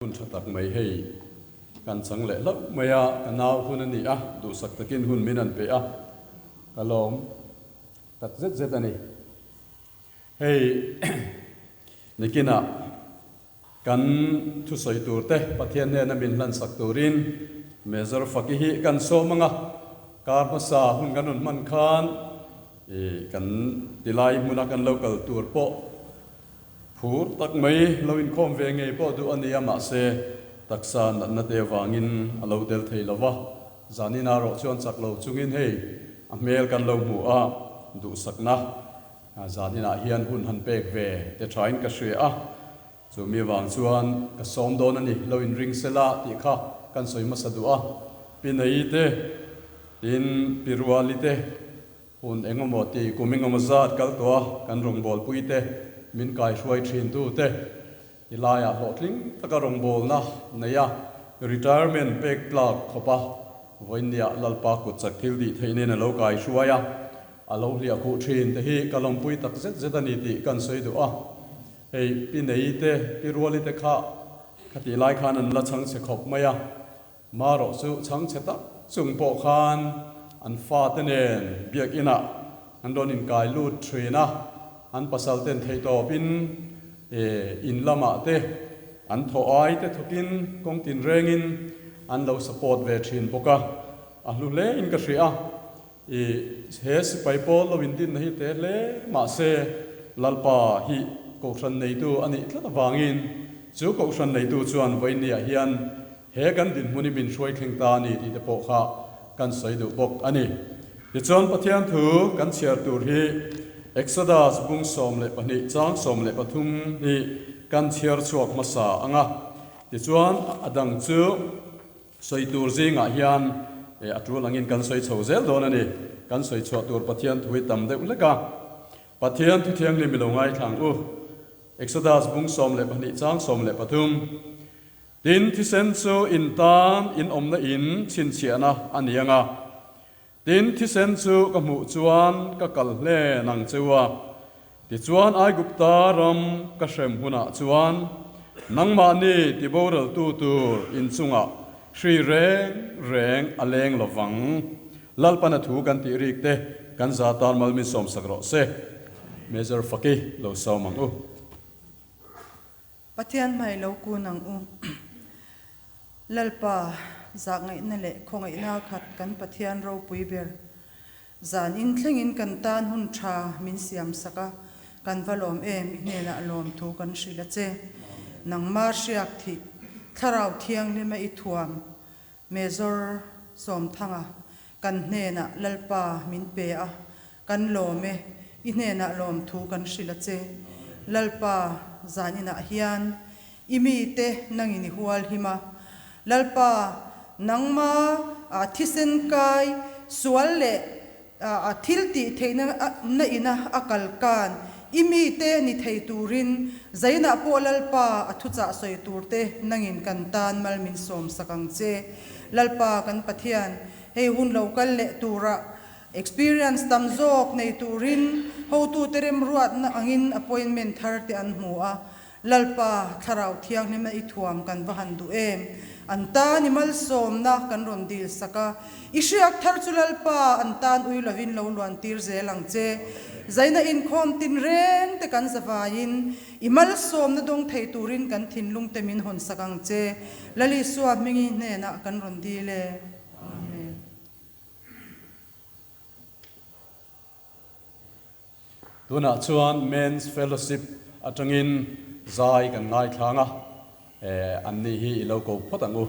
Hun tha tak mai hei kan chang leh hlauh mai a, ka nau hun a ni a, duhsak takin hun min an pe a, ka lawm tak zet zet a ni. Hei nikinah kan thusawi tur te Pathian hnena min hlansak turin Major Faki hi kan sawm ang a, kar hmasa hun kan rawn hman khan kan tilai hmuna kan lo kal tur pawh Phur tak mai lo inkhawm ve ngei pawh duh a nia mahse taksa natna te avangin a lo tel thei lo va, zanin ah rawh chuan chak lo chungin hei a hmel kan lo hmu a, duhsakna zanin ah hian hun han pek ve te thain ka hria a, chu mi avang chuan ka sawm dawn a ni, lo inring sela tih kha kan sawi hmasa duh a, Pi Nei te, tin Pi Ruali te, Hun engemaw ti kum engemaw zat kal tawh a kan rawngbawlpui te, min kaihruai thin tu te, ti laiah hlawhtling taka rawngbawlna nei a, retirement pek tlak khawp a, vawiinniah Lalpa kut chak thil tih theih nen a lo kaihruai a, a lo hliah khuh thin te hi ka lawmpui tak zet zet a ni tih kan sawi duh a. Hei Pi Nei te, Pi Ruali te kha khatih lai khan an la chhang chhe khawp mai a, Marawh chu chhangchhe tak chung pawh khan an fate nen biakinah an rawn inkai lut thin a, an pasal ten theihtawpin in lamah te an thaw ai te thawkin kawng tinrengin an lo support ve thin bawk a, a hlu hle in ka hria. I he sipai pawl lo indinna hi te hle mahse Lalpa hi Kohhran neitu a nih tlat avangin chu Kohhran neitu chuan vawinia hian he kan dinhmun hi min hruai thleng ta a ni tih te pawh kha kan sawi duh bawk a ni. Tichuan Pathian thu kan chhiar tur hi Exodus bung 12 chang 13 hi kan chhiar chhuak hmasa ang a, tichuan a dang chu Sawi tur zingah hian a tul angin kan sawi chho zel dawn a ni. Kan sawi chhuah tur Pathian thu hi tam deuh hlek a. Pathian thu thianghlim i lo ngaithlang u. Exodus bung 12 chang 13. Tin, thisen chu in tan in awmna in chhinchhiahna a ni ang a. Tin, thisen chu ka hmuh chuan ka kal hlen ang cheu a, tichuan Aigupta ram ka hrem hunah chuan nangmahni tiboraltu tur inchungah hri reng reng a leng lo vang. Lalpana thu kan tih rik te kan za tan mal min sawmsak rawh se. Major Faki lo sawm ang u. Pathian hmai lo kun ang u. Lalpa, zahngaihna leh khawngaihna khat kan Pathian ropui ber. Zan in thlengin kan tan hun tha min siam sak a, kan va lawm em i hnenah lawmthu kan hrilh a che. Nangma hriak thih, Thlarau Thianghlima i thuam, Major Sawmthanga, kan hnenah Lalpa min pe a, kan lawm e, i hnenah lawmthu kan hrilh a che. Lalpa, zan inah hian i mite nangin i hual him a. Lalpa, nangma thisen kai sual leh A thil tih theihna na ina a kal kan i mite ni thei turin Zainah pawh Lalpa a thuchah sawi turte nangin kan tan mal min sawm sak ang che. Lalpa kan Pathian, hei hun lo kal leh tura experience tam zawk nei turin hotute remruatna angin appointment thar te an hmu a, Lalpa, Thlarau Thianghlima i thuam kan va han duh em? An tan i malsawmna kan rawn dil sak a, i hriak thar chu Lalpa an tan ui lovin lo luan tir zel ang che. Zaina inkhawm tinreng te kan zavaiin i malsawmna dawng thei turin kan thinlung te min hawn sak ang che. Lal Isua hmingi hnenah kan rawn dil e. Amen. Tunah chuan Men's Fellowship atangin zai kan ngaithlang a, anni hi i lo ko phawt ang u.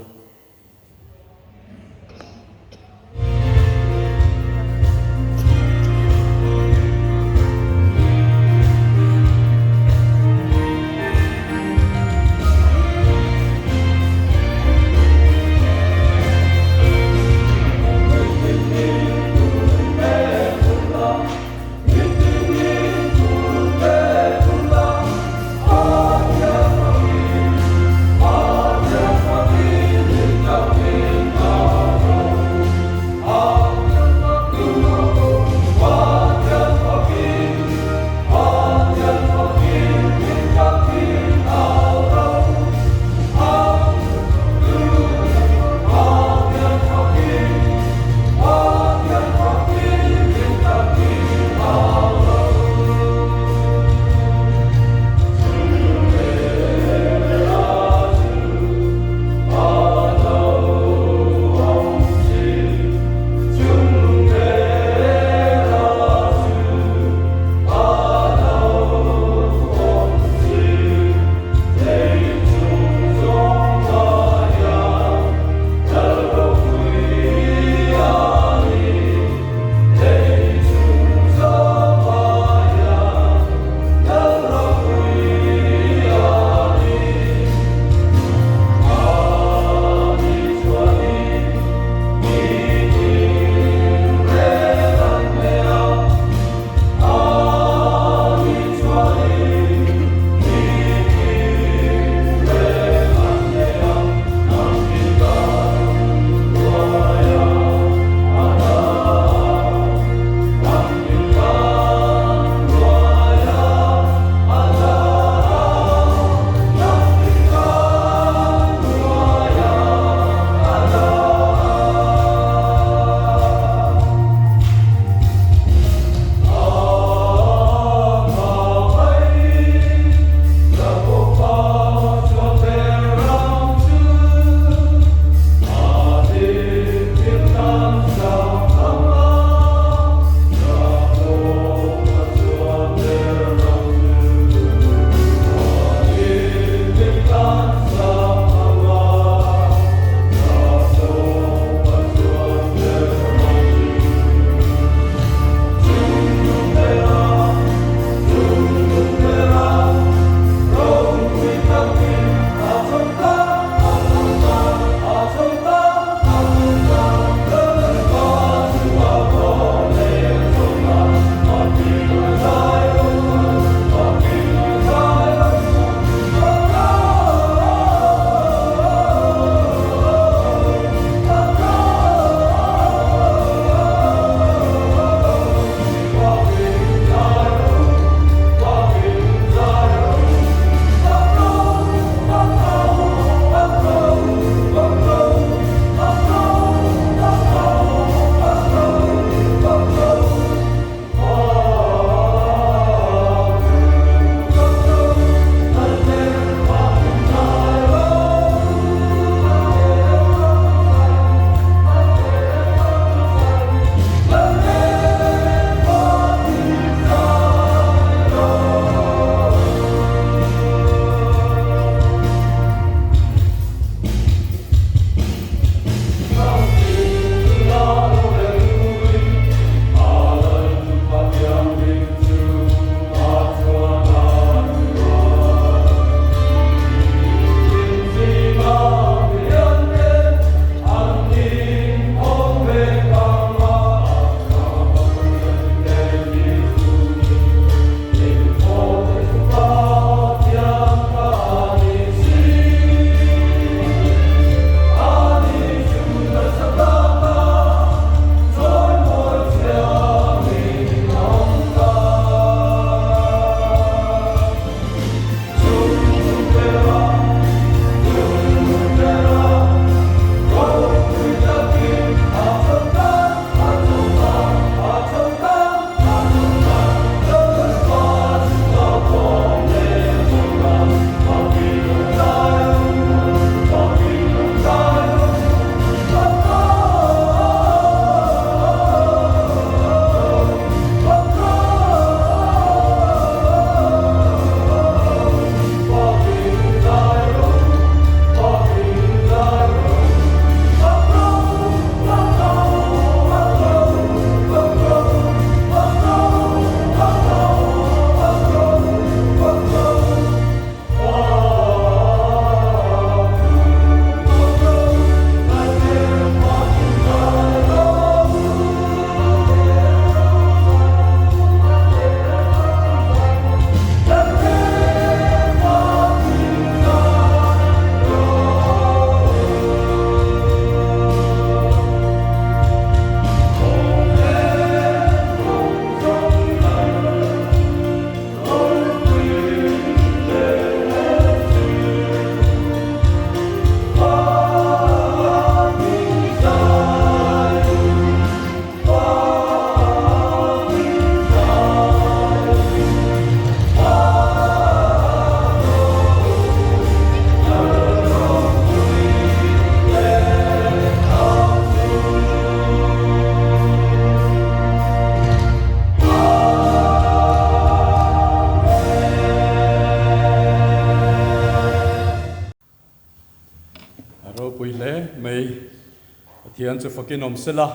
Pathian chu fakin awm sela,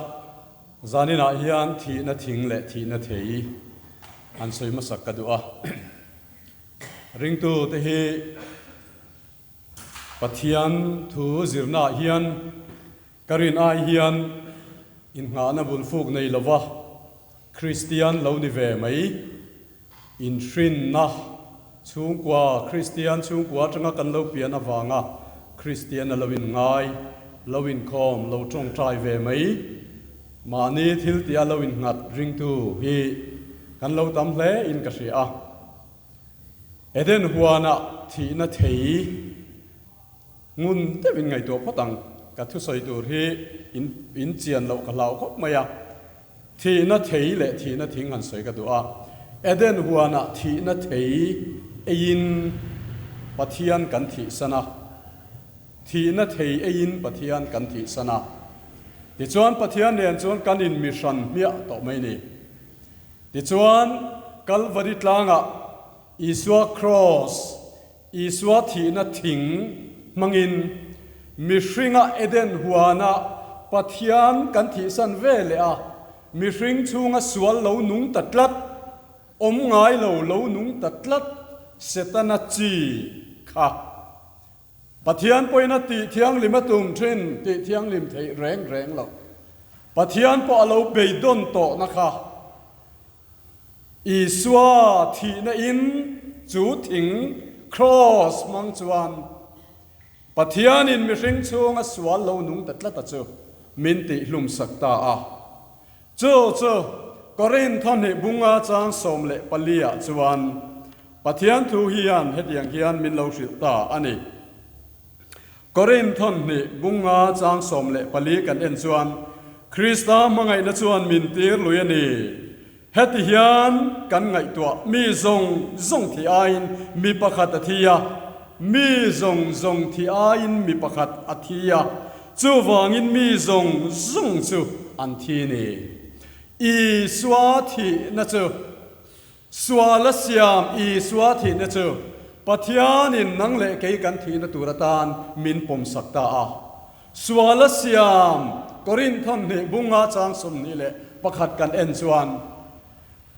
zaninah hian thihna thing leh thihna thei an sawi hmasak ka duh a. Ringtute hi Pathian thu zirnaah hian ka rin ai hian innghahna bulfuk nei lova Kristian lo ni ve mai inhrinna chhungkua Kristian chhungkua atanga kan lo pian avanga Kristian a lo inngai, lo inkhawm, lo tawngtai ve mai mahni thil tia lo innghat ringtu hi kan lo tam hle in ka hria a. Eden huanah thihna thei ngun deuhin ngaihtuah phawt ang. Ka thusawi tur hi in in chian loh ka hlau khawp mai a. Thihna thei leh thihna thing han sawi ka duh a. Eden huanah thihna thei eiin Pathian kan thihsan a. Thihna thei eiin Pathian kan thihsan a. Tichuan Pathian nen chuan kan inmihran hmiah tawh mai ni. Tichuan, Kalvari tlangah Isua Kraws, Isua thihna thing hmangin mihringa Eden huana Pathian kan thihsan ve leh a, mihring chhunga sual lo nung ta tlat, awm ngai lo lo nung ta tlat Setana chi kha Pathian pawhin a tih thianghlim a tum thin tih thianghlim theih reng reng lo. Pathian pawh a lo beidawn tawhna kha Isua thihna in chu thing, cross, hmang chuan Pathianin mihring chhunga sual lo nung ta tlat a chu min tihhlum sak ta a. Chu chu Korinth hnih bunga chang 14 ah chuan Pathian thu hian hetiang hian min lo hrilh ta a ni. Korinth hnih bunga chang 14 kan en chuan Krista hmangaihna chuan min tir lui a ni. Heti hian kan ngaihtuah mi zawng zawng thi aiin mi pakhat a thi a, mi zawng zawng thi aiin mi pakhat a thi a, chuvangin mi zawng zawng chu an thi ni. Isua thihna chu Sual a siam Isua thihna chu Pathianin nang leh kei kan thihna tur atan min pawmsak ta a. Sual a siam Korinth hnih bunga chang 21 kan en chuan,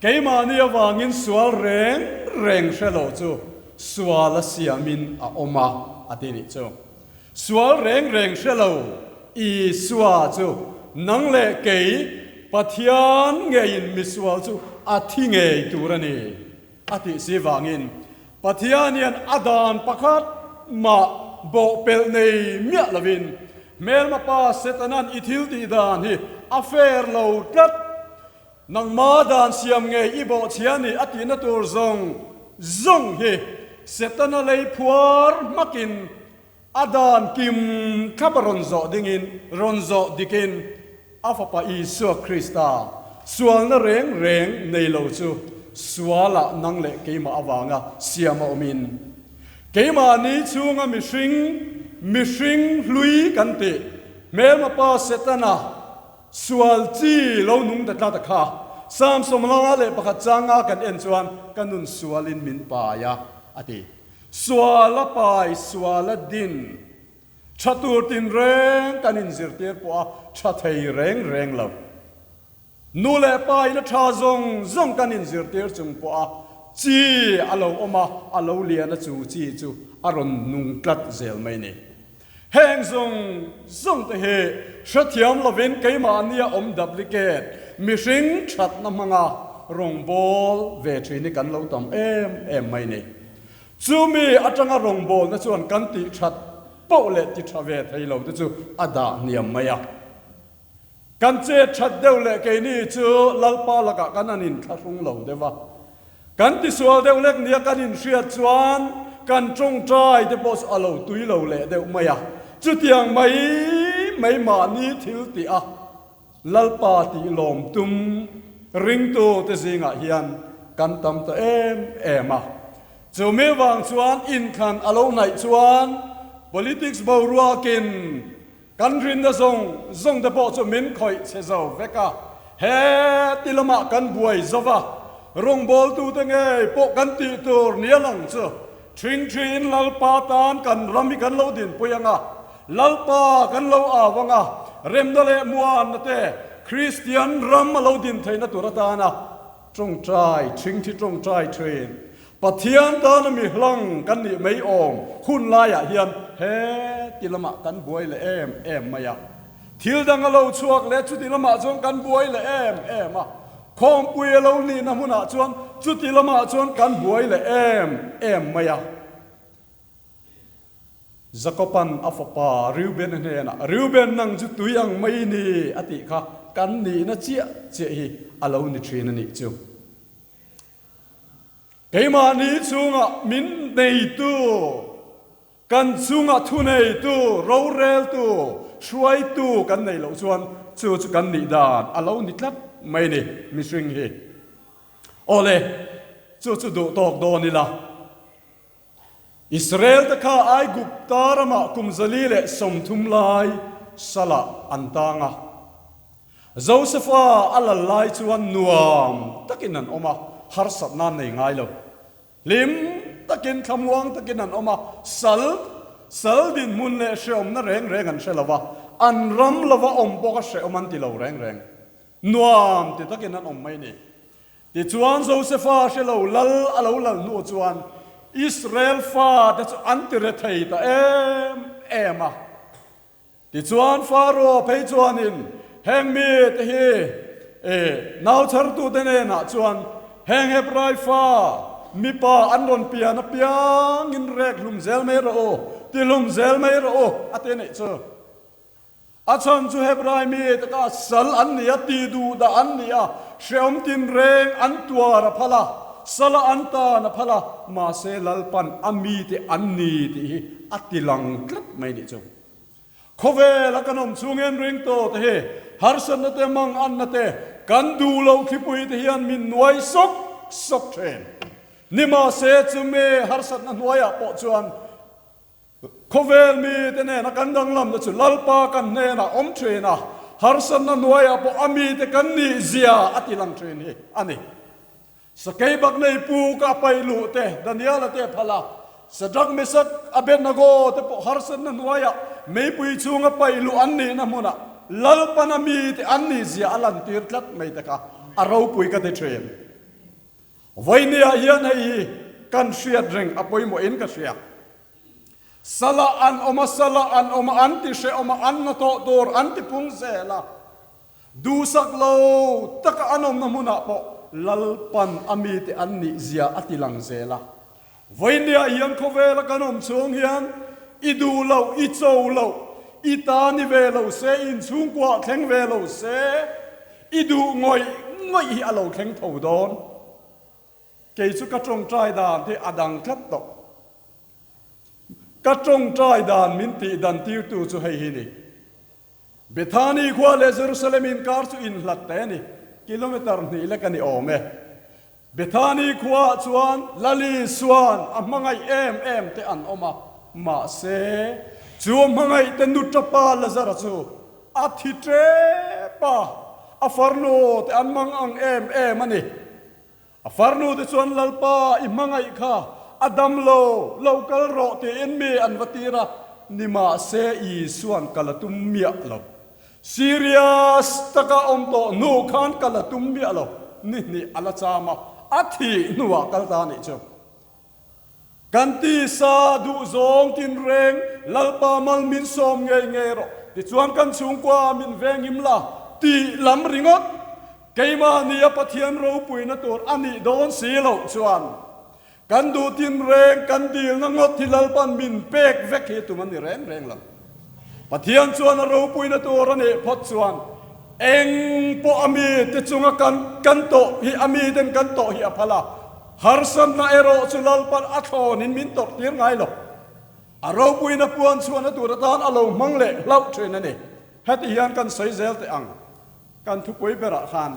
Keimahni avangin sual reng reng hre lo chu sual a siamin a awm a, a ti nih chu. Sual reng reng hre lo Isua chu nang leh kei Pathian ngeiin misual chu a thi ngei tur a ni a tih si vangin Pathian hian a dan pakhat mah bawhpelh nei miah lovin hmelma pa Setanan i thil tih dan hi a fair lo tlat. Nangma dan siam ngei i bawhchhia ni a tihna tur zawng zawng hi Setana lei phuar hmakin a dan kim thlap a rawn zawh dingin rawn zawh dikin a Fapa Isua Krista sualna reng reng nei lo chu sualah nang leh keimah avanga siam a awmin keimahni chhunga mihring mihring hlui kan tih hmelma pa Setana Sual chi lo nung ta tlat a kha. Psalm 51 changa kan en chuan ka nun sualin min pai a, a ti. Sual a pai, sual a din. Tha tur tinreng kan inzirtir pawh a tha thei reng reng lo. Nu leh pa in a tha zawng zawng kan inzirtir chung pawh a chi a lo awm a, a lo lian a chu chi chu a rawn nung tlat zel mai ni. Heng zawng zawng te hi hrethiam lovin keimahnia awm duplicate mihring thatna hmanga rawngbâwl ve thin hi kan lo tam em em mai ni. Chumi atanga rawngbâwlna chuan kan tih that poh leh ti tha ve thei lo te chu a dah hniam mai a. Kan chet that deuh leh keini chu Lalpa lakah kan an inthlahrung lo deuh a. Kan tisual deuh lek nia kan inhriat chuan kan tawngtai te pawh chu a lo tui lo leh deuh mai a. Chutiang mai mai mahni thil tih a Lalpa tih lawm tum ringtu te zingah hian kan tam ta em em a. Chumi vang chuan inthlan a lo hnaih chuan politics boruakin Kan rinna zawng zawng te pawh chu min khawih chhe zo vek a, heti lamah kan buai zo va, rawngbawltute ngei pawh kan tih tur nia lang chu ṭhingṭhiin Lalpa tan kan ram hi kan lo dinpui ang a, Lalpa kan lo au ang a. Remna leh muanna te Kristian ram a lo din theihna tur atana tawngtai, thingthi tawngtai thin Pathian tana mi hlang kan nih mai awm hun laiah hian he ti lamah kan buai leh em em mai a. Thil dang a lo chhuak leh chuti lamah chuan kan buai leh em em a. Khawmpui a lo nihna hmunah chuan chuti lamah chuan kan buai leh em em mai a. Jakoban a fapa Reuben a hnenah, Reuben nang chu tui ang mai i ni, a tih kha kan nihna chiah chiah hi a lo ni thin a nih chu. Keimahni chungah min neitu, kan chunga thuneitu, roreltu, hruaitu kan neih loh chuan chu chu kan nih dan a lo ni tlat mai ni mihring hi. Awle, chu chu duh tawk dawn ila. Israel te kha Aigupta ramah kum 130 lai salah an tang a. Josefa a lal lai chuan nuam takin an awm a, harsatna an nei ngai lo. Hlim takin, thlamuang takin an awm a, sal, sal dinhmun leh hreawmna reng reng an hre lo va, an ram lova awm pawh kha hreawm an ti lo reng reng. Nuam ti takin an awm mai a ni. Tichuan, Josefa hre lo lal a lo lal hnu chuan Israel fate chu an ti re thei ta em em a. Tichuan, Pharaoh phei chuanin heng mite hi e nauchhartute hnenah chuan heng Hebrai fa mipa an rawn pian apiangin rek hlum zel mai rawh u, ti hlum zel mai rawh u a ti a nih chu. A chhan chu Hebrai mi taka sal an ni a, ti duh dah an ni a, hreawm tinreng an tuar a phal a, sala an tan a phal a, mahse Lalpan a mite an ni tih hi a ti lang tlat mai nih chu. Khawvela kan awm chhung hian ringtu te hi harsatna te manganna te kan duh loh thlipui te hian min nuai sawk sawk thin. Nimahse chumi harsatna hnuaiah pawh chuan Khawvel mite nena kan danglamna chu Lalpa kan hnenah awm thin a, harsatna hnuaiah pawh a mite kan nih zia a ti lang thin hi a ni. Sakei bak nei pu ka pai luh te, Daniela te phal a, Shadrach, Meshach, Abednego te pawh harsatna hnuaiah meipui chhunga pai luh an nihna hmunah Lalpan a mite an nih zia a lantir tlat mai te kha a ropui ka ti thin. Vawinia hian hei hi kan hriat reng a pawimawhin ka hria. Salah an awm a, salah an awm a, an ti hrehawm a, an na tawh tur an ti pung zel a. Duhsak lo taka an awmna hmunah pawh Lalpan a mite an nih zia a ti lang zel a. Vawinia hian khawvela kan awm chhung hian i duh loh, i cho loh, i ta ni ve lo se, inchhungkuah thleng ve lo se, I duh ngawih ngawih hi a lo thleng tho dawn. Kei chu ka tawngtai dan te a dang tlat tawh. Ka tawngtai dan min tih dan tirtu chu hei hi ni. Bethani khua leh Jerusalem inkar chu inhlat te a ni, kilometer hnih lek a ni awm e. Bethani khuaah chuan Lal Isua'n a hmangaih em em te an awm a, mahse, chu a hmangaih te nuta pa Lazara chu a thi tep a, a farnu te an mang ang em em a ni. A farnu te chuan Lalpa i hmangaih kha a dam lo, lo kal rawh tiin mi an va tir a, nimahse Isua'n kal a tum miah lo. Serious taka awm tawh hnu khan kal a tum miah lo, ni hnih a la cham a, a thih hnuah kal ta nih chu. Kan tisa duhzawng tinreng Lalpa mal min sawm ngei ngei rawh, tichuan kan chhungkua min venghim la tih lam ringawt keimahni a Pathian ropuina tur a nih dawn si loh chuan kan duh tinreng kan dilna ngawt hi Lalpan min pek vek hi tum a ni reng reng lo. Pathian chuan a ropuina tur a nih phawt chuan eng pawh a mite chunga kan kan tawh hi a miten kan tawh hi a phal a, harsatna erawh chu Lalpan a thlawnin min tawrh tir ngai lo. A ropuina puan chhuahna tur atan a lo hmang leh hlauh thin a ni. Heti hian kan sawi zel teh ang, kan thupui berah khan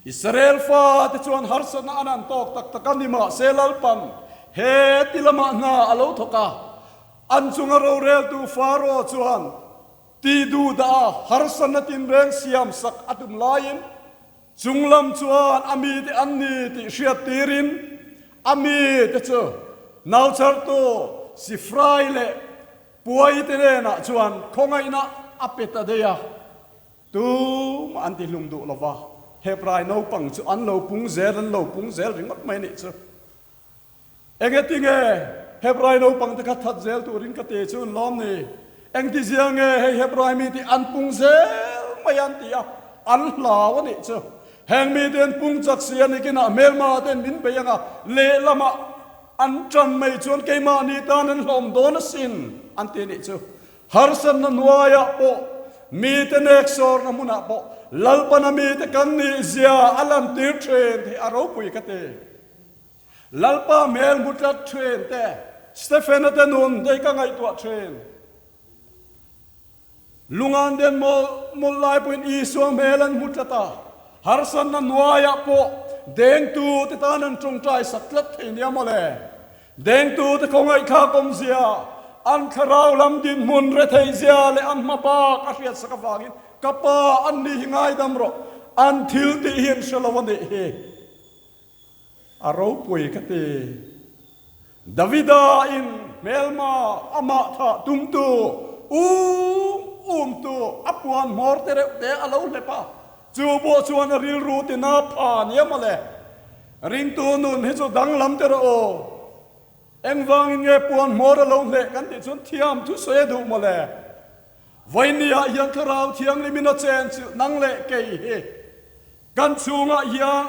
Israel fate chuan harsatna an an tawk tak tak a, nimahse Lalpan he ti lamah hna a lo thawk a. An chunga roreltu Pharaoh chuan ti duh dah a harsatna tinreng siam sak a tum laiin chunglam chuan a mite an ni tih hriat tirin a mite chu nauchhartu Sifrai leh Puaite hnenah chuan khawngaihna. a pe ta daih a, tumah an tihlum duh lo va, Hebrai naupang chu an lo pung zel an lo pung zel ringawt mai nih chu. Engetinge Hebrai naupang te kha that zel turin ka ti chu an lawm ni? Engtizia nge hei Hebrai mite an pung zel mai an ti a, an hlau a nih chu. Heng mite an pung chak si a ni kinah hmelma ten min bei anga lehlamah an tan mai chuan keimahni tan an hlawm dawn asin an ti a nih chu. Harsatna hnuaiah pawh mite neksawrna hmunah pawh Lalpana mite kan nihzia a lantir thin hi a ropui ka ti. Lalpa hmel hmu tlat thin te, Stephena te nun te hi ka ngaihtuah thin. Lungan den mawlh mawlh lai pawhin Isua hmel an hmu tlat a, harsatna hnuaiah pawh dengtu te tan an tawngtai sak tlat thei nia mawle. Dengtu te khawngaihthlak awmzia, an thlarau lam dinhmun retheihzia leh an hma bak a hriatsak avangin ka pa an ni hi ngaidam rawh, an thil tih hi an hre lo a nih hi. A ropui ka ti. Davida in hmelma amah thah tumtu um umtu a puan hmawr te reuh te a lo hlep a, chu pawh chuan a rilru tina pha nia mawle. Ringtu nun hi chu danglam te rawh aw. Engvangin nge puan hmawr a lo hleh kan tih chuan thiam thusawi a duh mawle. Vawinia hian Thlarau Thianghlimin a chen chilh nang leh kei hi. Kan chhungah hian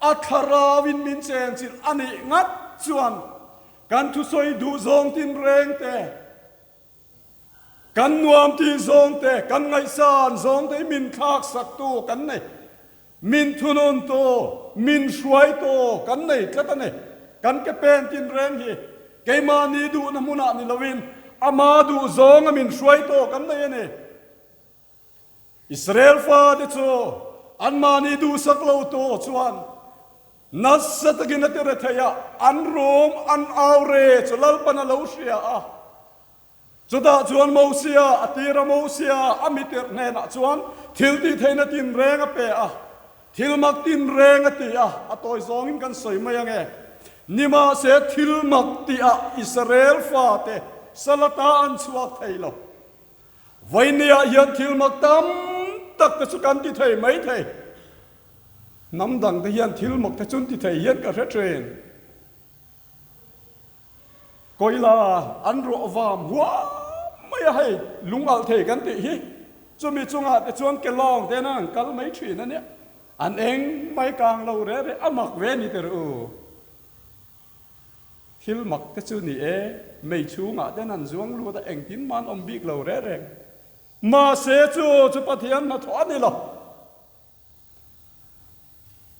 a thlarauin min chenchilh a nih ngat chuan kan thusawi duh zawng tinreng te, kan nuam tih zawng te, kan ngaihsan zawng te hi min thlak saktu kan nei, min thununtu, min hruaitu kan nei tlat a ni. Kan ke pen tinreng hi keimahni duhna hmunah ni loin ama duh zawnga min hruaitu kan nei a ni. Israel fate chu anmahni duhsak lo tu chuan nasa takin a ti re thei a, an rum an au re chu Lalpan a lo hria a. Chutah chuan Mosia, a tira Mosia a mi tirh hnenah chuan thil tih theihna tinreng a pe a, thil mak tinreng a ti a, a tawi zawngin kan sawi mai ange. Nimahse thil mak tihah Israel fate salata an chhuak thei lo. Vawinia hian thil mak tam tak te chu kan ti thei mai thei. Hnam dang te hian thil mak te chu an ti thei hian ka hre thin. Kawila an ruah vam huam mai a hei lung alh thei kan tih hi. Chumi chungah te chuan ke lawng te an kal mai thin a nia. An eng mai kang lo reh reh a mak ve ni tir u. Thil mak te chu ni e, mei chhungah ten an zuang lut a, engtin mah an awm bik lo reng reng. Mahse chu chu Pathian hnathawh a ni lo.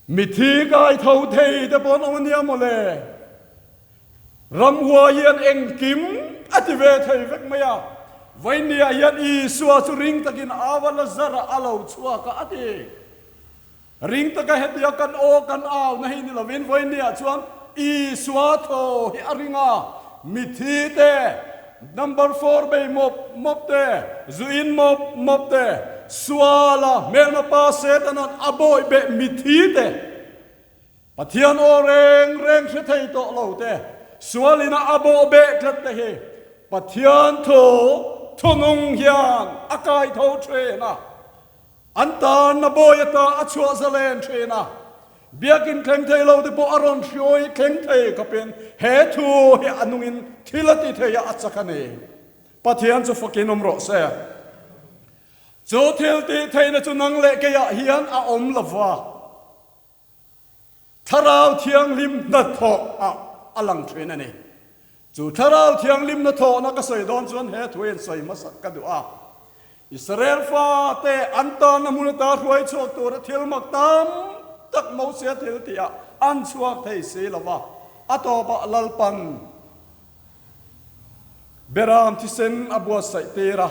Mithi kai tho thei te pawh an awm a nia mawle. Ramhua hian engkim a ti ve thei vek mai a, Vainia hian Isua chu ring takin Ava Lazara a lo chhuak a a ti. Ring taka hetia kan aw kan au na hi ni lovin vawinia chuan Isua thaw hi a ring a, mithi te, number four bei mawp mawp te, zu in mawp mawp te, suala hmelma pa Setanan a bawih beh mithi te, Pathian aw reng reng hre thei tawh lo te, sualina a bawh beh tlat te hi Pathian thu thunung hian a kai tho thin a. An tan a bawi ata a chhuah zalen thin a, biakin thleng thei lo te pawh a rawn hriawi thleng thei khawpin he thu hi a nungin thil a ti thei a, a chak a ni. Pathian chu fakin awm rawh se. Chu thil tih theihna chu nang leh keiah hian a awm lova. Thlarau Thianghlim hnathawh ah a lang thin a ni. Chu Thlarau Thianghlim hnathawhna ka sawi dawn chuan he thu hian sawi hmasak ka duh a. Israel fate an tanna hmun ata hruai chhuak tura thil mak tam tak Mosia thil tih ah an chhuak thei si lo va, a tawpah Lalpan Beram thisen a buatsaih tir a.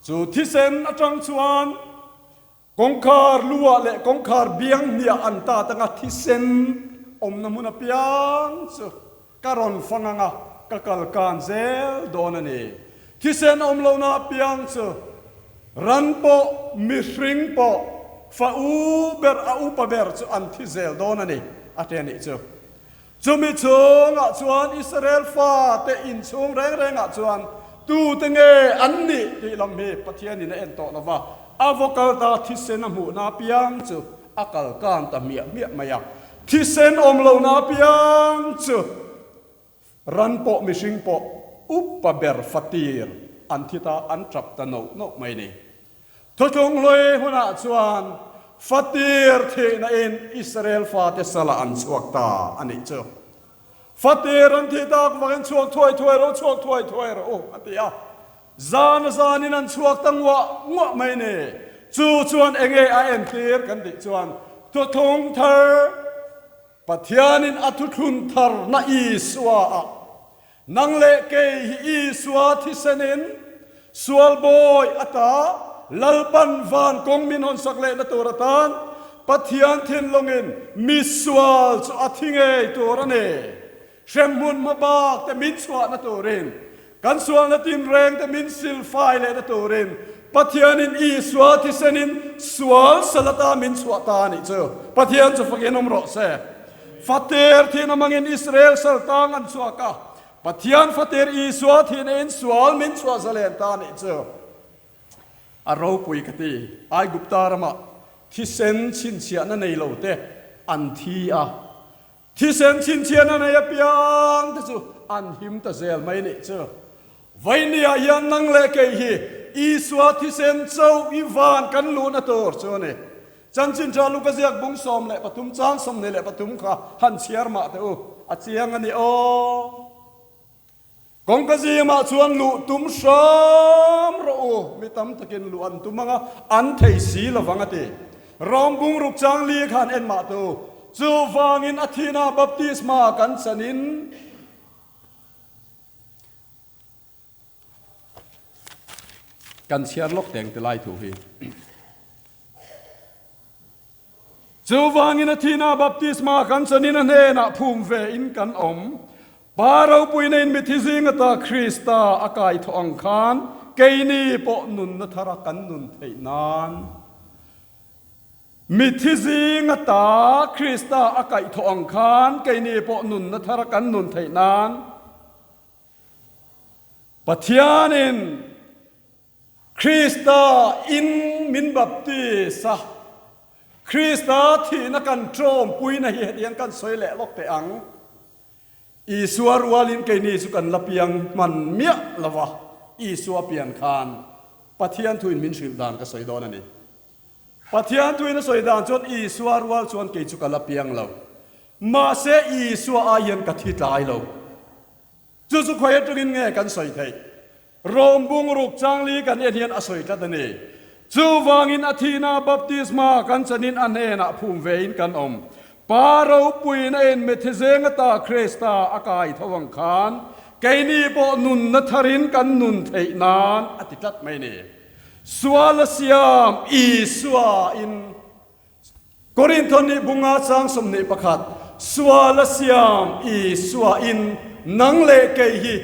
Chu thisen atang chuan Kawngkhar luah leh kawngkhar biang hniah an ta tanga thisen awmna hmun apiang chu ka rawn fang ang a, ka kal kan zel dawn a ni. Thisen awm lohna apiang chu ran pawh, mihring pawh, fa u ber a upa ber chu an thi zel dawn a ni, a ti a nih chu. Chumi chhungah chuan Israel fate inchhung reng rengah chuan Tute nge an nih tih lam hi Pathianin a en tawh lo va, a va kal ta thisen a hmuhna apiang chu a kal kan ta hmiah hmiah mai a. Thisen awm lohna apiang chu ran pawh mihring pawh upa ber fatir an thi ta an tap ta noh noh mai ni. Thuthlung hlui hunah chuan fatir thihna in Israel fate salah an chhuak ta a nih chu. Fatir an thih tak vangin chhuak thuai thuai rawh u, chhuak thuai thuai rawh u, a ti a. Zan a zanin an chhuak ta nguah nguah mai ni. Chu chuan enge a entir kan tih chuan thuthlung thar Pathianin a thuthlun tharna Isua ah nang leh kei hi Isua thisenin sual bawi ata Lalpan van kawng min hawnsak lehna tur atan Pathian thinlungin misual chu a thi ngei tur a ni. Hremhmun hmabak te min chhuahna turin, kan sualna tinreng te min silfai lehna turin Pathianin Isua thisenin sual salata min chhuah ta a nih chu. Pathian chu fakin awm rawh se. Fater thihna hmangin Israel saltang an chhuak a, Pathian fater Isua thihna in sual min chhuah zalen ta a nih chu. A ropui ka ti. Aigupta ramah thisen chhinchhiahna nei lo te an thi a, thisen chhinchhiahna nei apiang te chu an him ta zel mai nih chu. Vainiah hian nang leh kei hi Isua thisen cho i van kan luhna tur chu a ni. Chanchin tha Luka ziak bung 13 chang 23 kha han chhiar mah teh u, a chiang a ni aw. Kawngka zimah chuan luh tum hram rawh u, mi tam takin luh an tum ang a, an thei si lo vang a ti. Ram bungruk chang li khan en mah teh u, chuvangin a thihna baptisma kan chanin kan chhiar lawk teng ti lai thu hi. Chuvangin a thihna baptisma kan chanin a hnenah phum ve in kan awm. Pa ropuina in mithi zing ata Krista a kai thawh ang khan keini pawh nunna thara kan nun theih nan. Mithi zing ata Krista a kaih thawh ang khan keini pawh nunna thara kan nun theih nan. Pathianin Krista in min baptis a, Krista thihna kan ṭawmpuina hi hetiang kan sawi leh lawk teh ang. Isua rualin keini chu kan la piang hman miah lo va, Isua pian khan Pathian thuin min hrilh dan ka sawi dawn a ni. Pathian thuin a sawi dan chuan Isua rual chuan kei chu ka la piang lo, mahse Isua ai hian ka thi tlai lo. Chu chu khawi atangin nge kan sawi theih? Rom bungruk changli kan en hian a sawi tlat a ni. Chuvangin a thihna baptisma kan chanin a hnenah phum vein kan awm. Pa ropuiin a en Methizeng ata Krista a kai tho ang khan keini pawh nunna tharin kan nun theih nan a ti tlat mai ni. Sual a siam Isua in Korintho nih bunga chang 21, Sual a siam Isua in nang leh kei hi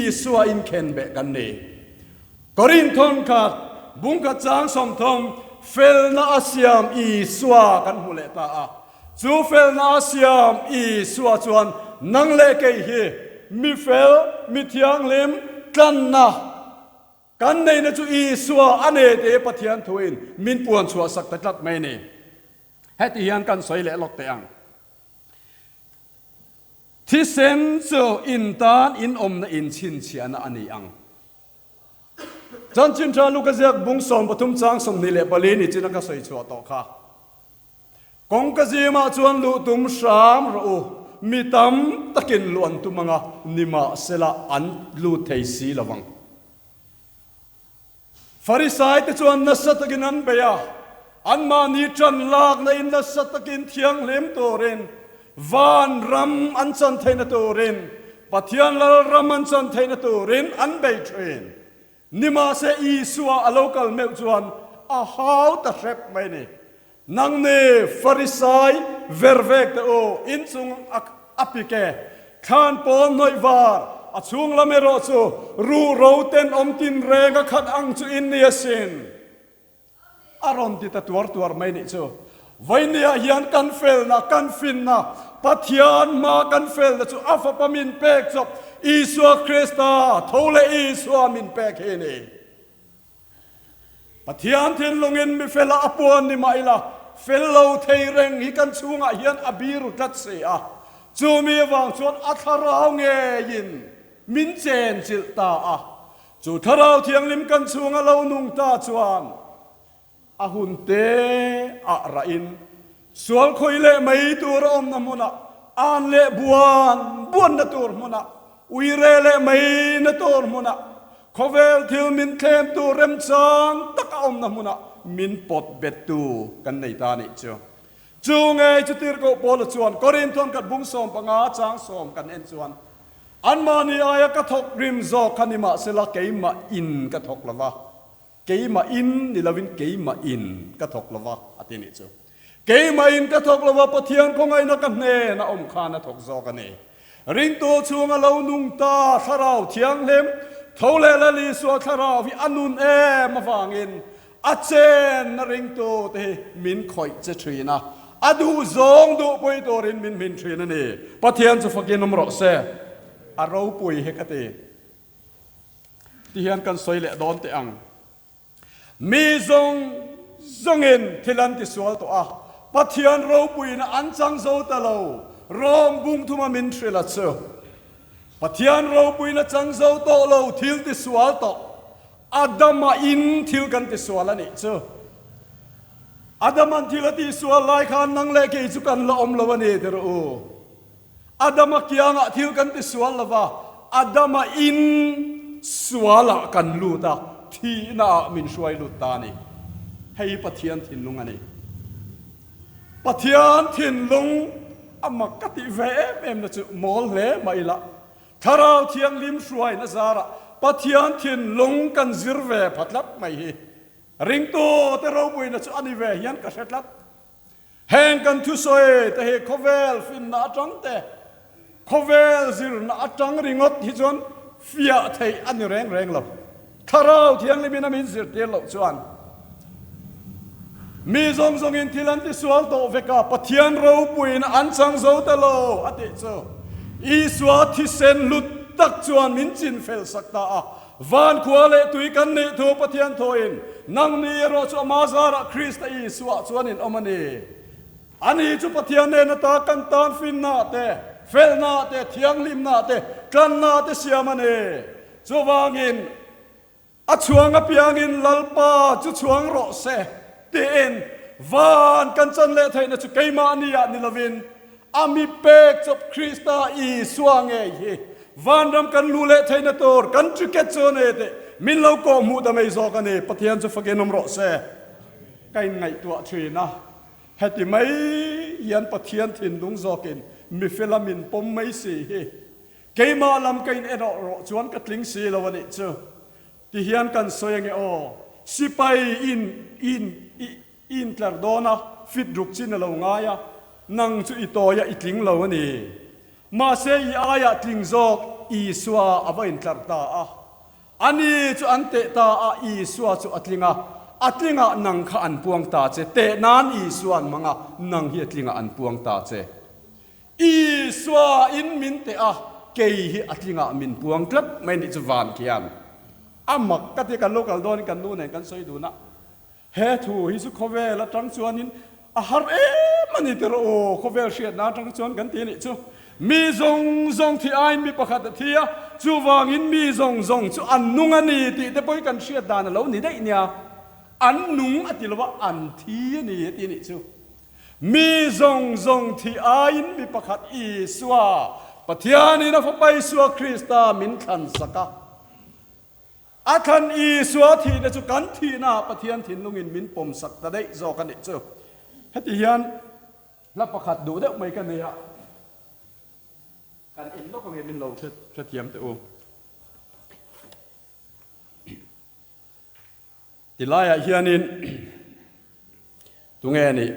Isua in khenbeh kan ni. Korinthon khat bungkhat chang 30, Felna a siam Isua kan hmu leh ta a. Chu felna a siam Isua chuan nang leh kei hi mi fel, mi thianghlim, tlanna, Kan neihna chu Isua a nei te Pathian thuin min puan chhuah sak ta tlat mai ni. Heti hian kan sawi leh lawk teh ang. Thisen chu in tan in awmna in chhinchhiahna a ni ang. Chanchin Tha Luka ziak bung 13 chang 24 ni chin a ka sawi chhuah tawh kha. Kawngka zimah chuan luh tum hram rawh u, mi tam takin luh an tum ang a, nimahsela an lut thei si lo vang. Farisaite chuan nasa takin an bei a, anmahni ṭan lakna in nasa takin thianghlim turin, van ram an chan theihna turin, Pathian lal ram an chan theihna turin an bei ṭhin. Nimahse Isua a lo kal meuh chuan a hau ta hrep mai ni. Nang ni Farisai ver vek teh u, inchung a pik e, thlan pawn hnawih var, a chhung lam erawh chu ruh ro tenawm tinreng a khat ang chu in ni asin. A rawn ti ta tuar tuar mai nih chu. Vawinia hian kan felna, kan finna, Pathian hmaa kan felna chu a Fapa min pek chawp Isua Krista tho leh Isua min pek hi a ni. Pathian thinlungin mi fela a puan ni mah ila, fel lo thei reng hi kan chhungah hian a biru tlat si a. Chumi avang chuan a thlarau ngeiin min chen chilh ta a. Chu thlarau thianghlim kan chhunga lo nung ta chuan a hun te ah rahin sual khawih leh mai tur a awmna hmunah, an leh buan buanna tur hmunah, uire leh maina tur hmunah, khawvel thil min thlem tur remchang tak a awmna hmunah min pawt bettu kan nei ta nih chu. Chu ngei chu Tirhkoh Paula chuan Korinthon khat bung 15 chang sawm kan en chuan, Anmahni aia ka thawk rim zawk kha nimahsela keimah in ka thawk lova, Keimah in ni lovin keimah in ka thawk lova a ti nih chu. Keimah in ka thawk lova Pathian khawngaihna ka hnen a awm khan a thawk zawk a ni. Ringtu chhunga lo nung ta Thlarau Thianghlim tho leh Lal Isua Thlarau hi a nun em avangin a chenna ringtu te hi min khawih che thin a, a duh zawng duhpui turin min hmin thin a ni. Pathian chu fakin awm rawh se. A ropui hi ka ti. Ti hian kan sawi leh dawn teh ang. Mi zawng zawngin thil an tisual tawh a, Pathian ropuina an chang zo ta lo, Rom bung thuma min hrilh a chu. Pathian ropuina chang zo tawh lo thil tisual tawh, Adama in thil kan tisual a nih chu. Adaman thil a tihsual lai khan nang leh kei chu kan la awm lo a ni ti rawh u. Adama kiangah thil kan ti sual lo va, Adama in sualah kan lut a, thihnaah min hruai lut ta a ni. Hei hi Pathian thinlung a ni. Pathian thinlung a mak ka tih ve em em na chu mawl hle mah ila, Thlarau Thianghlim hruaina zarah Pathian thinlung kan zir ve pha tlat mai hi ringtute ropuina chu a ni ve hian ka hre tlat. Heng kan thusawi te hi khawvel finna atang te, khawvel zirna atang ringawt hi chuan fiah theih a ni reng reng lo. Thlarau Thianghlimin a min zirtir loh chuan mi zawng zawngin thil an tisual tawh vek a, Pathian ropuiin an chang zo ta lo a tih chu Isua thisen hlut tak chuan min chinfel sak ta a. Van khua leh tui kan nih thu Pathian thawhin, Nangni erawh chu ama zarah Krista Isuah chuan in awm a ni. Ani chu Pathian nen ata kan tan finna te, felna te, thianghlimna te, tlanna te siam a ni. Chuvangin, a chhuang apiangin Lalpa chu chhuang rawh se, tiin van kan chan leh theihna chu keimahniah ni lovin, A mi pek chawp Krista Isua ngei hi vanram kan luh leh theihna tur kan ticket chu a ni tih min lo kawh hmuh ta mai zawk a ni. Pathian chu fakin awm rawh se. Ka inngaihtuah thin a, heti mai hian Pathian thinlung zawkin mifela min pawm mai si hi keimah lam ka in erawh rawh chuan ka tling si lo a nih chu. Tihian kan sawi ange aw, sipai in in i I intlar dawn a, fit ruk chin a lo ngai a, nang chu i tawi a, i tling lo a ni. Mahse i aiah tling zawk Isua a va intlar ta a. Ani chu an teh ta a, Isua chu a tling a, a tlingah nang kha an puang ta che, teh nan Isua an hmang a, nang hi a tlingah an puang ta che. Isua in min teh a, kei hi a tlingah min puang tlat mai nih chu van khian a mak ka ti, kan lo kal dawnin kan nu nen kan sawi dun a. He thu hi chu khawvel atang chuanin a har em a ni tir aw, khawvel hriatna atang chuan kan ti a nih chu. Mi zawng zawng thi aiin mi pakhat a thi a, chuvangin mi zawng zawng chu an nung a ni tih te pawhin kan hriat dan a lo ni daih nia. An nung a ti lo a, an thi a ni a ti a nih chu. Mi zawng zawng thi aiin mi pakhat Isua, Pathianin a Fapa Isua Krista min thlansak a. A thlan Isua thihna chu kan thihnaah Pathian thinlungin min pawmsak ta daih zawk a nih chu. Heti hian hla pakhat duh deuh mai ka nei a, kan en lawk ange min lo hrethiam teh u. Tilaiah hianin tunge nih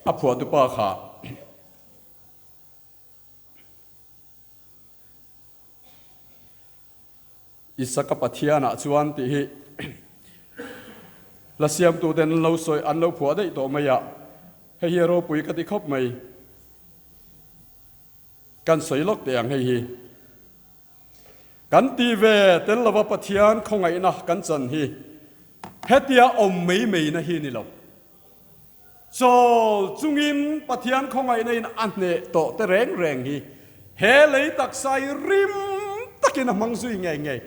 a phuahtupa kha? Isaka Pathianah chuan tih hi hla siamtuten an lo sawi an lo phuah daih tawh mai a, hei hi a ropui ka ti khawp mai. Kan sawi lawk teh ang hei hi. Kan ti ve tel lova Pathian khawngaihna kan chan hi hetia awm mai mai na hi ni lo. Chawl chungin Pathian khawngaihna in a hneh tawh te reng reng hi he lei taksa hi rim takin a hmang zui ngei ngei.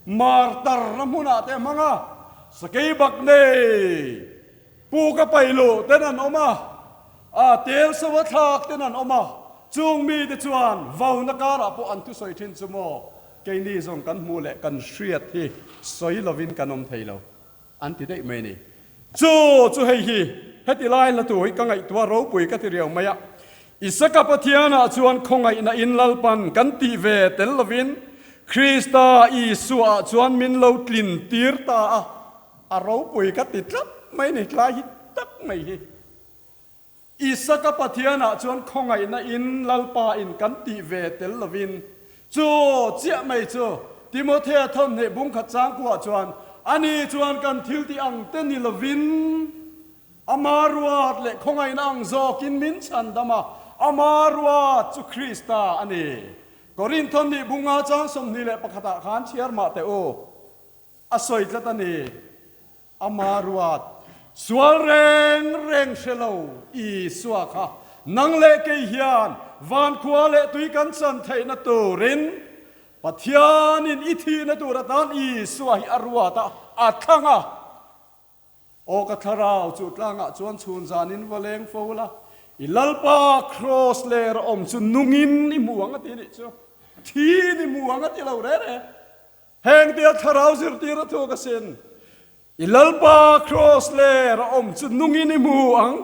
Martar na hmunah te a hmang a, sakei bak nei pu ka paih luh ten an awm a, a tel sova thlak ten an awm a, chung mite chuan vauna karah pawh an thusawi thin chu maw keini zawng kan hmuh leh kan hriat hi sawi lovin kan awm thei lo. An ti daih mai a ni. Chu chu hei hi heti lai hla tur hi ka ngaihtuah ropui ka ti riau mai a. Isaka Pathianah chuan khawngaihna in Lalpan kan tih ve tel lovin Krista Isuaah chuan min lo tlin tir ta a, a ropui ka ti tlat mai a ni tlai hi tak mai hi. Isaka Pathianah chuan khawngaihna in Lalpa in kan tih ve tel lovin, chu chiah mai chu Timothea thawmhne bungkhat changkuah chuan ani chuan kan thil tih ang te ni lovin ama ruat leh khawngaihna ang zawkin min chhandam a, ama ruat chu Krista a ni. Korinth thawmhnih bunga chang 21 ah khan chhiar mah teh u, a sawi tlat a ni. Ama ruat, sual reng reng hre lo Isua kha nang leh kei hian vankhua leh tui kan chan theihna turin Pathianin i thihna tur atan Isua hi a ruat a, a thlang a. Aw ka thlarau chu tlangah chuan chhun zanin va leng fo la, i Lalpa kraws ler a awm chu nungin i hmu ang a ti nih chu. Thiin i hmu ang a ti lo reng reng. Heng tia thlarau zirtir a thuk asin. I Lalpa kraws ler a awm chu nungin i hmu ang.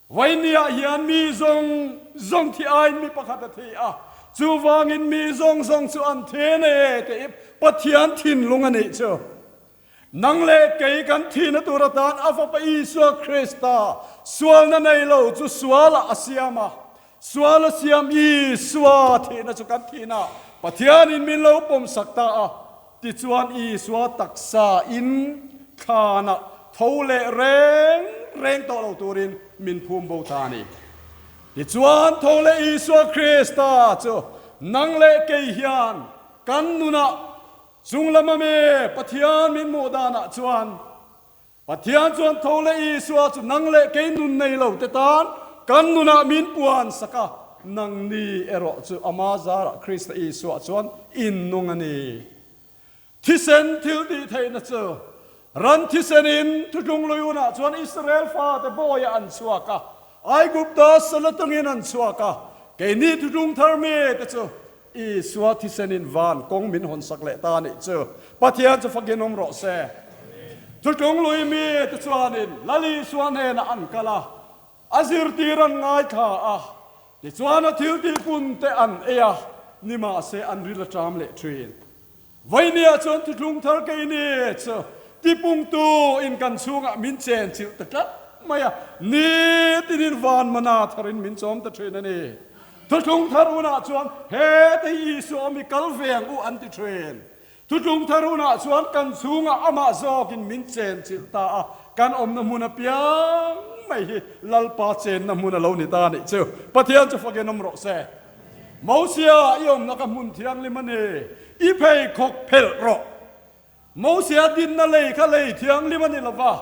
Vainiah hian mi zawng zawng thi aiin mi pakhat a thi a, chuvangin mi zawng zawng chu an thi ne tih Pathian thinlung a nih chu. Nang leh kei kan thihna tur atan a Fapa Isua Krista sualna nei lo chu sualah a siam a. Sual a siam Isua thihna chu kan thihna Pathianin min lo pawmsak ta a. Tichuan Isua taksa in thlanah tho leh reng reng tawh lo turin min phum bo ta a ni. Tichuan tho leh Isua Krista chu nang leh kei hian kan nunah Chung lama mi Pathian min hmuh danah chuan, Pathian chuan tho leh Isua chu nang leh kei nun nei lo te tan kan nunah min puan sak a, nang ni erawh chu ama zarah Krista Isua chuan in nung a ni. Thisen thil tih theihna chu ran thisenin thutlung lui hunah chuan Israel fate bawiah an chhuak a, Aigupta sal atangin an chhuak a, keini thutlung thar mite chu Isua thisenin van kawng min hawnsak leh ta anih chu Pathian chu fakin awm rawh se. Thutlung lui mi te chuanin Lal Isua hnenah an kal a, a zirtir an ngaithla a, tichuan a thiltihpun te an ei a, nimahse an ril a ṭam leh ṭhin. Vawinia chuan thutlung thar keini chu tipungtu in kan chhungah min chen chilh ta tlat mai a, nitinin van mana tharin min chawm ta thin a ni. Thutlung thar hunah chuan hete hi Isua awm i kal ve ang u an ti thin. Thutlung thar hunah chuan kan chhungah amah zawkin min chen chilh ta a, kan awmna hmun apiang mai hi Lalpa chenna hmun a lo ni ta a nih chu. Pathian chu fakin awm rawh se. Mosia, i awmna ka hmun thianghlim a ni, i pheikhawk phelh rawh. Mosia dinna lei kha lei thianghlim a ni lo va,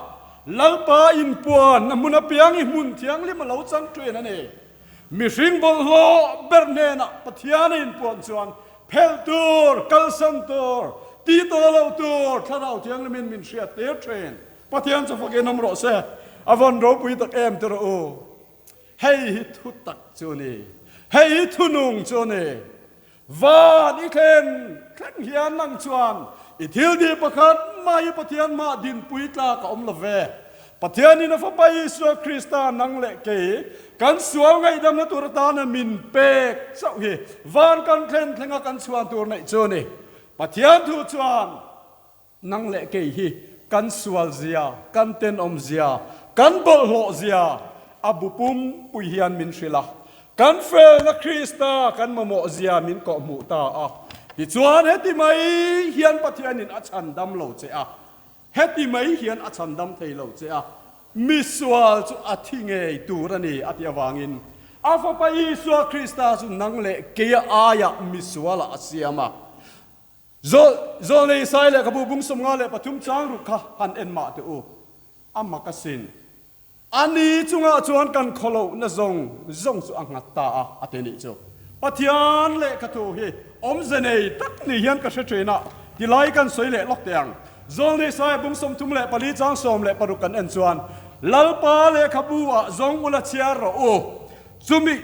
Lalpa inpuan a hmun apiang i hmun thianghlim a lo chang ṭhin a ni. Mihring bawlhhlawh ber hnenah Pathian a inpuan chuan phelh tur, kalsan tur, tih tawh loh tur Thlarau Thianghlimin min hriat tir ṭhin. Pathian chu fakin awm rawh se, a vawn ropui tak em ti rawh u. Hei hi thu tak chu a ni. Hei hi thu nung chu a ni. Van i thlen thleng hian nang chuan i thil dih pakhat mai Pathian mah dinpui tlak a awm lo ve. Pathianin a Fapa Isua Krista nang leh kei kan sual ngaihdamna tur atana min pek chauh hi van kan thlen thlenga kan chhuan tur neih chu a ni. Pathian thu chuan Nang leh kei hi kan sual zia, kan tenawm zia, kan bawlhhlawh zia a bu pumpui hian min hrilh a. Kan felna Krista kan mamawh zia min kawhhmuh ta a. Tichuan heti mai hian Pathianin a chhandam lo che a, heti mai hian a chhandam thei lo che a, misual chu a thi ngei tur a ni a tih avangin. A Fapa Isua Krista chu nang leh keia aiah misualah a siam a. Zawl, Zawlnei Isai lehkhabu bung 53 chang ruk kha han en mah teh u. A mak asin. A ni chungah chuan kan khawlohna zawng zawng chu a nghat ta a, a ti nih chu. Pathian lehkhathu hi awmze nei tak ni hian ka hre thin a, tilai kan sawi leh lawk teh ang. Zawlnei Saia bung 34 chang 16 kan en chuan, Lalpa lehkhabu ah zawng ula chhiar rawh u, chumi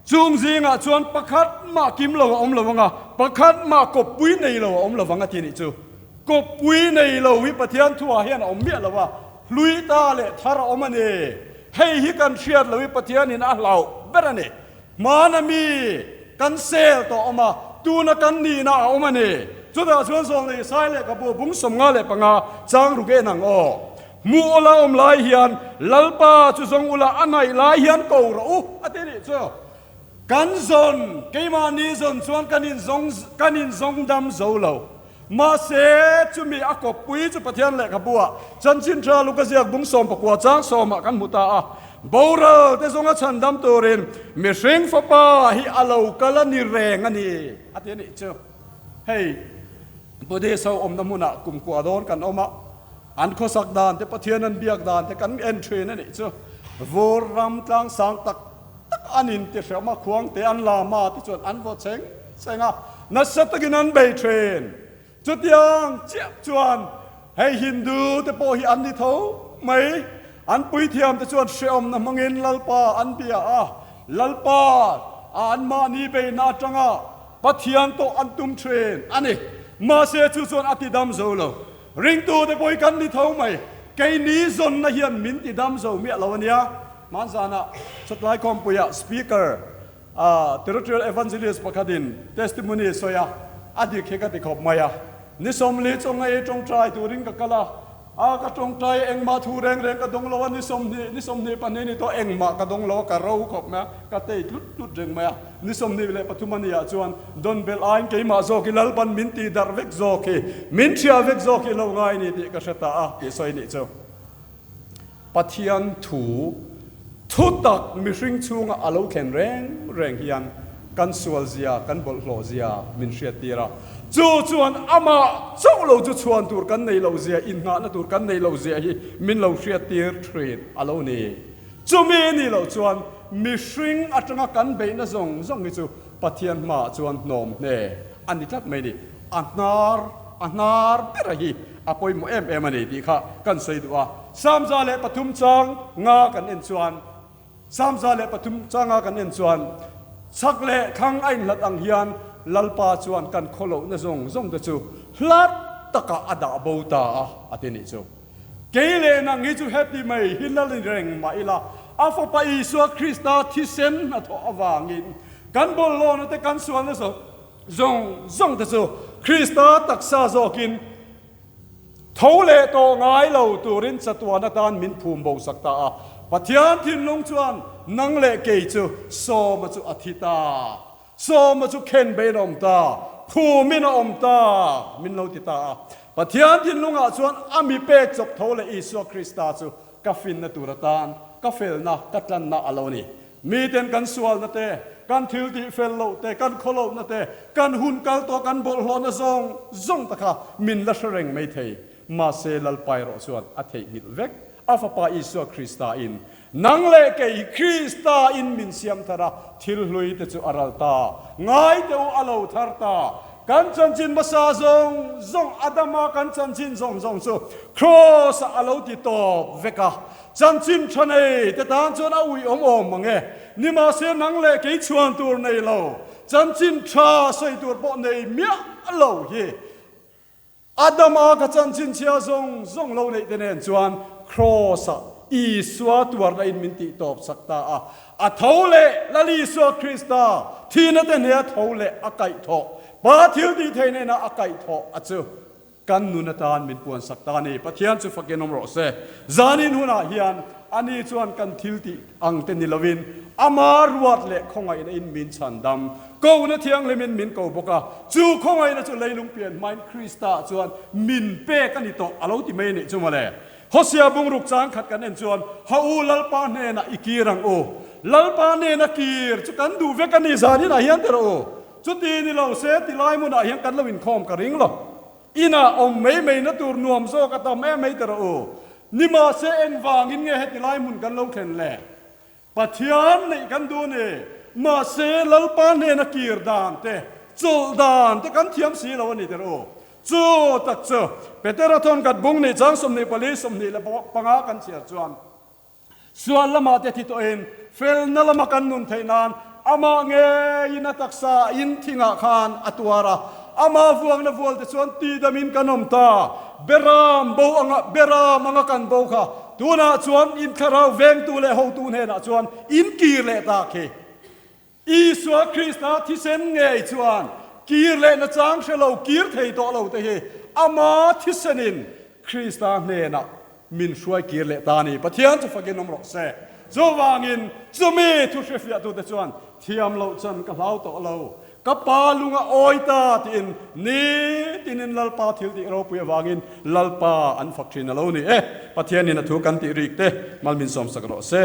chung zingah chuan pakhat mah kim lo a awm lo ang a, pakhat mah kawppui nei lo a awm lo vang a ti nih chu. Kawppui nei lo hi Pathian thuah hian a awm miah lo a, hlui ta leh thar a awm a ni. Hei hi kan hriat lo hi Pathianin a hlauh ber a ni. Hmana mi kan sel tawh awm a, tuna kan nihna a awm a ni. Chutah chuan Zawlnei Sai lehkhabu bung 55 chang ruk en ang aw. Hmuh ula awm lai hian Lalpa chu zawng ula a naih lai hian ko rawh u a ti nih chu. Kan zawn, keimahni zawn chuan kan inzawng kan inzawng dam zo lo. Mahse, chumi a kawppui chu Pathian lehkhabu-ah Chanchin Tha Luka ziak bung 19 chang sawmah kan hmu ta a. Boral te zawnga chhandam turin mihring fapa hi a lo kal a ni reng a ni, a ti a nih chu. Hei, Buddhist ho awmna hmunah kumkua dawn kan awm a, an khawsak dan te, Pathian an biak dan te kan en thin a nih chu. Vur ram tlang sang tak tak an intihrem a, khuang te an lam a tichuan an vaw cheng cheng a, nasa takin an bei thin. Chutiang chiah chuan hei Hindu te pawh hi an ni tho mai, an puithiam te chuan hrehawmna hmangin Lalpa an bia a, Lalpa a anmahni beihna atanga Pathian tawh an tum thin a ni. Mahse chu chuan a tidam zo lo. Ringtu te pawh hi kan ni tho mai, keini zawnna hian min tidam zo miah lo a nia. Hmanzanah Chawtlai Khawmpuiah Speaker Territorial Evangelist pakhatin testimony sawi a, a dik hi ka ti khawp mai a. Ni 40 chawnga ei tawngtai turin ka kal a, a ka tawngtai engmah thu reng reng ka dawng lo a, ni 20, ni 22 ni tawh engmah ka dawng lo a, ka ro khawp mai a, ka tei tlut tlut reng mai a. Ni 23 a nih ah chuan dawn belh aiin keimah zawk hi Lalpan min tih darh vek zawk hi, min thiah vek zawk hi lo ngai ni tih ka hre ta a tih sawi nih chu. Pathian thu, thu tak mihring chhunga a lo thlen reng reng hian kan sual zia, kan bawlhhlawh zia min hriattir a. Chu chuan amah chauh lo chu chhuan tur kan nei lo zia, innghahna tur kan nei lo zia hi min lo hriattir thin a lo ni. Chumi a nih loh chuan mihring atanga kan beihna zawng zawng hi chu Pathian hmaah chuan hnawm hne a ni tlat mai ni. A hnar, a hnar bera hi a pawimawh em em a ni tih kha kan sawi duh a. 103 chang nga kan en chuan, 103 chang nga kan en chuan, chhak leh thlang a inhlat ang hian Lalpa chuan kan khawlohna zawng zawng te chu hlat takah a dah bo ta a, a ti nih chu. Kei leh nang hi chu heti mai hi la ni reng mah ila, a Fapa Isua Krista thisen hnathawh avangin kan bawlhlawhna te kan sualna zawng zawng te chu Krista taksa zawkin tho leh tawh ngai lo turin chatuan atan min phum bo sak ta a. Pathian thinlung chuan nang leh kei chu sawma chu a thi ta. Sawma chu khen bein a awm ta, phumin a awm ta, min lo ti ta a. Pathian thinlungah chuan a mi pek chawp tho leh Isua Krista chu ka finna tur atan ka felna, ka tlanna a lo ni. Miten kan sualna te, kan thil tih fel loh te, kan khawlohna te, kan hun kal tawh kan bawlhhlawhna zawng zawng te kha min la hre reng mai thei. Mahse Lalpa erawh chuan a theihnghilh vek. A Fapa Isua Krista in Nang leh kei Krista in min siam thar a, thil hlui te chu a ral ta. Ngai teh u a lo thar ta. Kan chanchin hmasa zawng zawng, Adama kan chanchin zawng zawng chu Kraws ah a lo ti tawp vek a. Chanchin tha nei te tan chuan a ui awm awm mang e. Nimahse nang leh kei chhuan tur nei lo, chanchin tha sawi tur pawh nei miah lo hi. Adama ka chanchin chhia zawng zawng lo neih te nen chuan Kraws-ah Isua tuarna in min tih tawp sak ta a. A tho leh Lal Isua Krista thihna te hneh a tho leh a kaihthawh, Pa thil tih theih nena a kaihthawh a chu kan nun atan min puan sak ta a ni. Pathian chu fakin awm rawh se. Zanin hunah hian ani chuan kan thil tih ang te ni lovin ama ruat leh khawngaihna in min chhan dam. Kohna thianghlimin min ko bawk a, chu khawngaihna chu leilung pian hmain Krista chuan min pek a ni tawh a lo ti mai a nih chu mawle. Hosea bungruk chang khat kan en chuan, Ha u Lalpa hnenah i kir ang u. Lalpa nena kir chu kan duh vek a ni zaninah hian ti rawh u. Chuti ni lo se ti lai hmunah hian kan lo inkhawm ka ring lo. Inah awm mai mai na tur nuam zawk a tam em mai ti rawh u. Nimahse engvangin nge heti lai hmun kan lo thlen le? Pathian neih kan duh a ni. Mahse Lalpa hnena kir dan te, chawlh dan te kan thiam si lo a ni ti rawh u. Chu tak chu Petera thawn kat bung nih chang 24, 25 kan chhiar chuan, Sual lamah te thi tawhin felna lama kan nun theih nan amah ngeiin a taksa in thingah khan a tuar a, amah vuakna vual te chuan tidamin kan awm ta. Beram bo anga beram anga kan bo kha tunah chuan in thlarau vengtu leh hotu hnenah chuan in kir leh ta khi. Isua Krista thisen ngei chuan kir leh nachang hre lo kir thei tawh lo te hi ama thisenin Krista hnenah min hruai kir leh ta a ni. Pathian chu fakin awm rawh se. Chuvangin chumi thu hrefiahtute chuan thiam loh chan ka hlau tawh lo, ka pa lung a awi ta tiin nitinin Lalpa thil tih ropui avangin Lalpa an fak thin a lo ni e. Pathianin a thu kan tih rik te mal min sawmsak rawh se.